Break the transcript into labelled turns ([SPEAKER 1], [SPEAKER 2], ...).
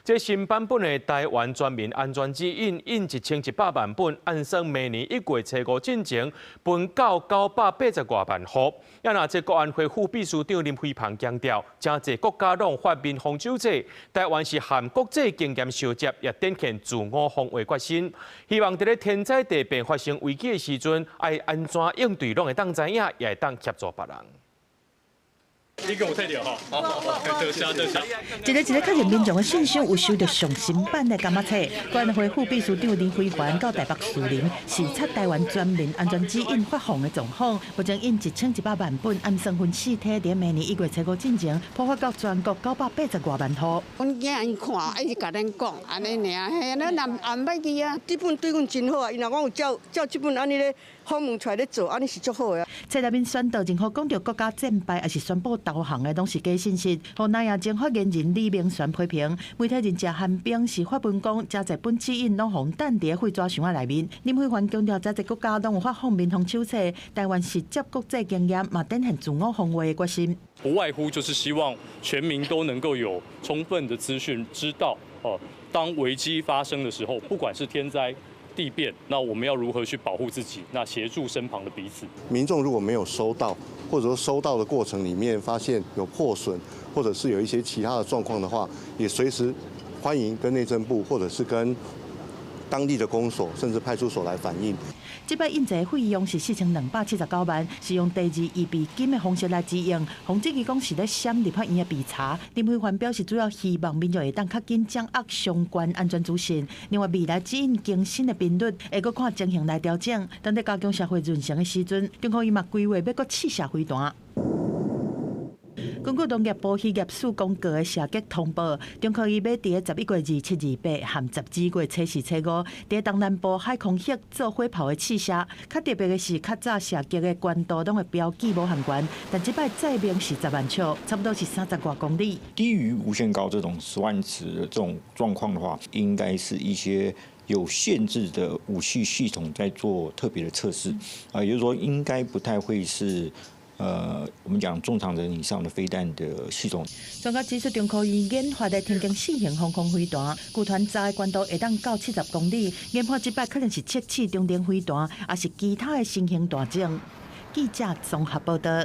[SPEAKER 1] 這新版本的台灣全民安全指引印1100萬本，按算明年1月初五進前分到980外萬戶。啊若這國安會副秘書長林飛帆強調，誠濟國家攏發民防手冊，台灣是和國際經驗相接，也展現自我防衛決心。希望佇咧天災地變發生危機的時陣，愛按怎應對，攏會當知影，也會當協助別人。
[SPEAKER 2] 你給我退掉吼，好，多謝多謝。
[SPEAKER 3] 一个一个確認民眾的信箱有收到上新版的柑仔冊。國安會副秘書長林飛帆到台北士林視察台灣全民安全指引發放的狀況，目前印1100萬本，按算分四梯，佇明年1月初五進前，鋪發到全國980外萬戶。
[SPEAKER 4] 阮囝𪜶看，一直共咱講，按呢爾，嘿，咱也毋捌記啊。
[SPEAKER 5] 這本對阮真好啊，伊若講有照照這本按呢咧訪問出來咧做，按呢是足好的。
[SPEAKER 3] 冊內面宣導任何講著國家戰敗，抑是宣布投降的，攏是假信息。予南亞前發言人李明璇批評，媒體人謝寒冰是發文講，誠濟本指引攏予人佇廢紙箱仔內面。林飛帆強調，誠濟國家攏有發放民防手冊，台灣是接國際經驗，嘛展現自我防衛的決心。
[SPEAKER 2] 不外乎就是希望全民都能夠有充分的資訊，知道哦，當危機發生的時候，不管是天災地變，那我們要如何去保護自己？那協助身旁的彼此。
[SPEAKER 6] 民眾如果沒有收到，或者說收到的過程裡面發現有破損，或者是有一些其他的狀況的話，也隨時歡迎跟內政部或者是跟當地的公所，甚至派出所來反映。
[SPEAKER 3] 這擺印製費用是4279萬，是用第二預備金的方式來支應。馮志奇講是咧閃立法院的備查。林飛帆表示，主要希望民眾會當較緊掌握相關安全資訊。另外，未來指引更新的頻率會閣看情形來調整。當咧加強社會韌性的時陣，中科院嘛規劃欲閣試射飛彈。根據農業部漁業署公告的射擊通報，中科院欲佇11月27、28和12月初四、初五，佇東南部海空域做火炮的試射。較特別的是，較早射擊的高度攏會標記無限懸，但這擺載明是10萬尺，差不多是30外公里。
[SPEAKER 7] 低於無限高這種10萬尺的這種狀況的話，應該是一些有限制的武器系統在做特別的測試，啊，也就是說應該不太會是。我們講中長程以上的飛彈的系統。
[SPEAKER 3] 專家指出，中科院研發的天弓四型防空飛彈，據傳炸的高度會當到70公里。研判這擺可能是測試中程飛彈，抑是其他的新型彈種。記者綜合報道。